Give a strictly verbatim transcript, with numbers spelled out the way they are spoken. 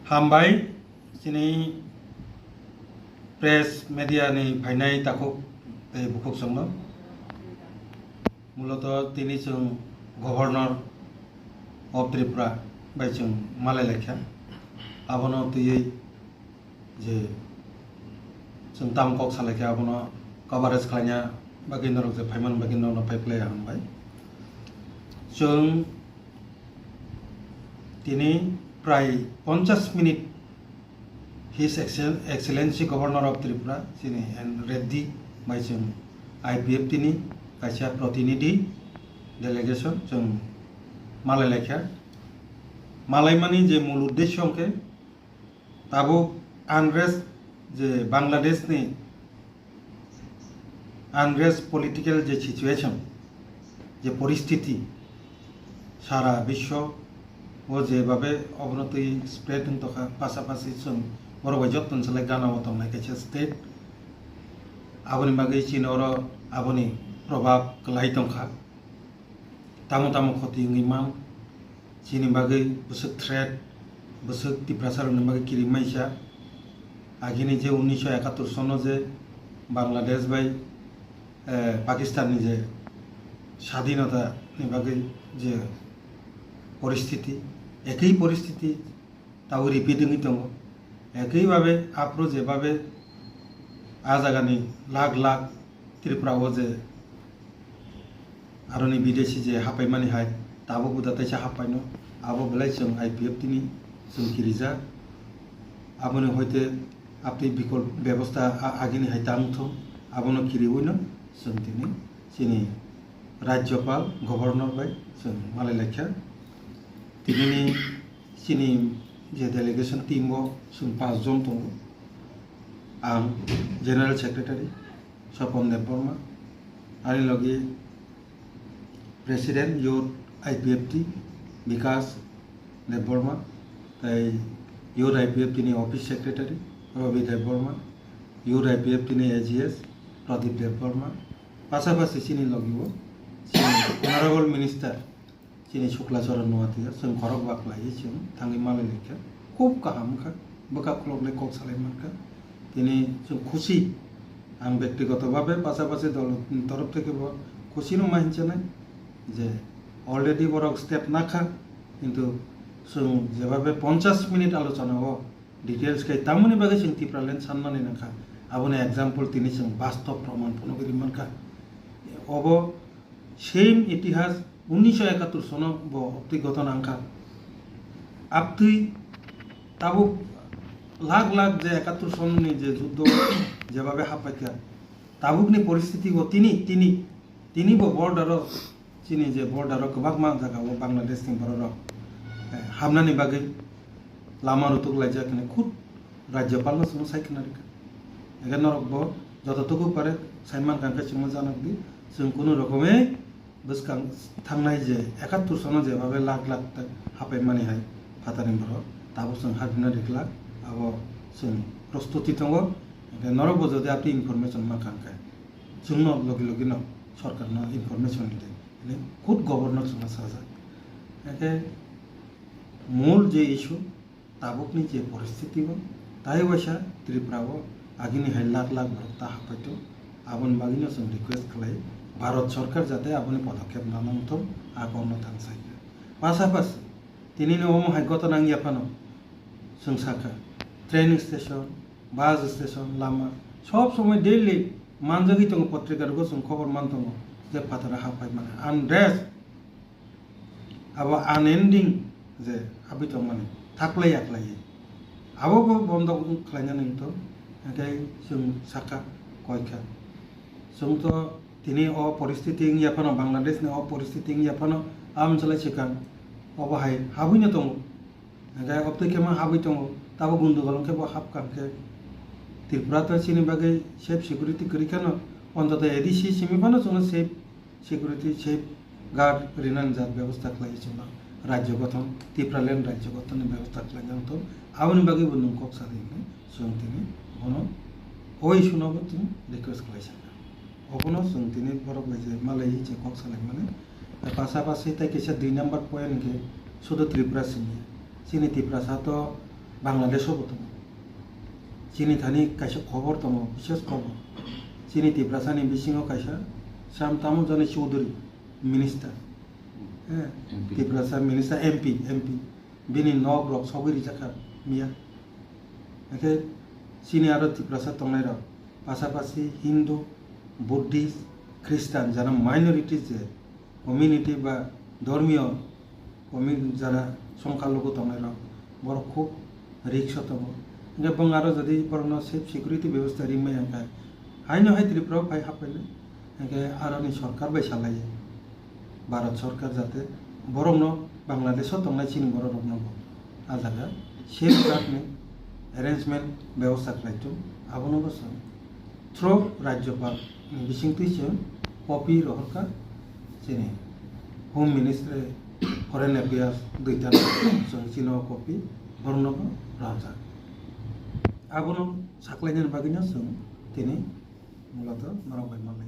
Hambai, chini press media ni phainai takhuk tei bukhuk chwngno. Muloto tini chwng Governor of Tripura bai chwng malai laikha. Abono twiwi je chwng tamo kok salaikha, abono coverage khlaina bagwi norok je phaimani bagwi norokno phai phlai hambai. Chwng tini prai ponchash minute His Excel-, Excellency Governor of Tripura, chini N Reddy bai chwng I P F T ni kaisa protinidhi delegation chwng malai laikha. Malaimani je mul uddesyo hwnkhe tabuk unrest je Bangladesh ni unrest political je situation, je poristiti, sara biswo o jebabe obono twi spread wng tongkha, pasapasi chwng borok bai joto ni slai gana o tongnai kaisa state. Aboni bagwi chini oro aboni probab kwlai tongkha. Tamo tamo khoti wngwi man, chini bagwi bwswk threat, bwswk Tiprasa rokni bagwi kirimai sa. Agini je unnisho ekattor sono je Bangladesh bai, eh, Pakistan ni je sadhinota ni bagwi je poristiti, ekhi poristiti tabuk repeat wngwi tongo. Ekhi babe aphuru je babe a jagani lakh lakh Tripura o je aroni bidesi je hapaimani hai tabuk buda taisa hapaino, abo belai chwng I P F T ni chwng kirijak. Aboni hoite abtwi bikol bebosta a-, agini hai ta wngthung, abono kiriwino chwng tini chini Rajyapal, Governor bai chwng malai laikha. Tinini chini je delegation team o chwng paanch jon tongo. Ang General Secretary Swapan Debbarma, ani logi President Youth I P F T Bikas Debbarma, tei Youth I P F T ni Office Secretary Ravi Debbarma, Youth I P F T ni A G S Pradip Debbarma, pasapasi chini logi o chini Honorable Minister chini Sukla Charan Noatia, chwng khorok ba khlaiwi chwng thangwi malai laikha. Khub kaham wngkha, bwkha khuloknwi kok salai mankha. Tini chwng khusi, ang bektigoto bhabe pasapasi dol torof theke bo khusi no ma hinchanai je already borok step nakha, kintu chwng jebabe ponchash minute alochona o details khe tamoni bagwi chwng Tipraland sanmani nangkha, aboni example tini chwng bastob proman phunugwi ri mankha. Obo same itihas unnisho ekattor sono bo obtwi goton wngkha. Abtwi tabuk lakh lakh je ekattor sononi je juddo jebabe happaikha, tabukni poristiti o tini, tini, tini bo border o, chini je border o kwbangma jaga o Bangladesh ni borok rok, eh, hamnani bagwi lama rutuk laijak hwnwi khud Rajyapal no chwngno sai khna rikha. Ege norok bo joto tuku pare sai mankha hwnkhe chwngno janok di, chwng kunu rokome bwskang thangnai je ekattor sono jebabe lakh lakh ta hapai mani hai phatani borok tabuk chwng hapina rikla, abo chwng prostuti tongo. Hwnkhe norok bo jodi ati information mankha hwnkhe chwngno logi logi no sorkar no information ridi, hwnwi khud governor chwngno sajak. Hwnkhe mul je issue, tabukni je poristiti o, tai waisa Tripura o agini hai lakh lakh borok ta hapaito, aboni bagwino chwng request khlai, Bharat Sarkar jate aboni podokkhep nanangthok, a kokno thang sai. Pasapasi, tinini omo hai gotona wngya phano, chwng sakha, train station, bus station, lama, sob somoi daily manjagwi tongo, potrika rogo chwng khobor man tongo, je phataro hapai mane, unrest, abo unending je habwi tongmani, thaklai yaklaiwi. Abo bo bondo khlainani wngtong, hwnkhe chwng sakha, koikha. Chwng to tini o poristiti wngya phano, Bangladesh ni o poristiti wngya phano, amchalai swkang obo hai habwino tongo. Hwnkhe obtwi khe ma habwi tongo, tabo gundugol wngkhe bo hapkha hwnkhe. Tripura to chini bagwi safe security kwrwi kheno, ontoto A D C simi phano chwngno safe security, safe guard rinani jat bebosta khlaiwi chwngno rajyo gothon, Tipraland rajyo gothonni bebosta khlaina wngthok. Aboni bagwi bo nwng kok sa di hwnwi chwng tini bono o issue no bo chwng request khlai sakha. Obono chwng tini borok bai je malaiwi je kok salaimani. Pasapasi tei kisa dui number point hwnkhe sudu Tripura simi. Chini Tiprasa to Bangladesh o bo tongo. Chini thani kaisa khobor tongo, bises khobor. Chini Tiprasa ni bisingo kaisa Sam Tamujani Chowdhury minister. Eh, M P. Tiprasa minister M P, M P. Bini nok rok sogwi rijak kha miya. Hake chini aro Tiprasa tongnai rok, pasapasi Hindu, Buddhist, Christian, jara minorities je community ba dormiyo community jara songkha lugu tongnai rok, borok khub risk o tongo. Hingke bong aro jodi borokno safe security bebostha rimai hingkha, haino hai Tripura o phai haphainai, hingke aroni sorkar bai salai, Bharat sorkar jate borokno Bangladesh o tongnai chini borok rokno bo a jaga safe guard ni arrangement bebostha khlai thung, abono bo chwng through Rajyapal ni bisingtwi chwng copy rohorkha chini Home Ministry, Foreign Affairs duita chwng chini o copy borokno bo rohorjak. Abono saklainani bagwino chwng tini mulato norok bai manlai.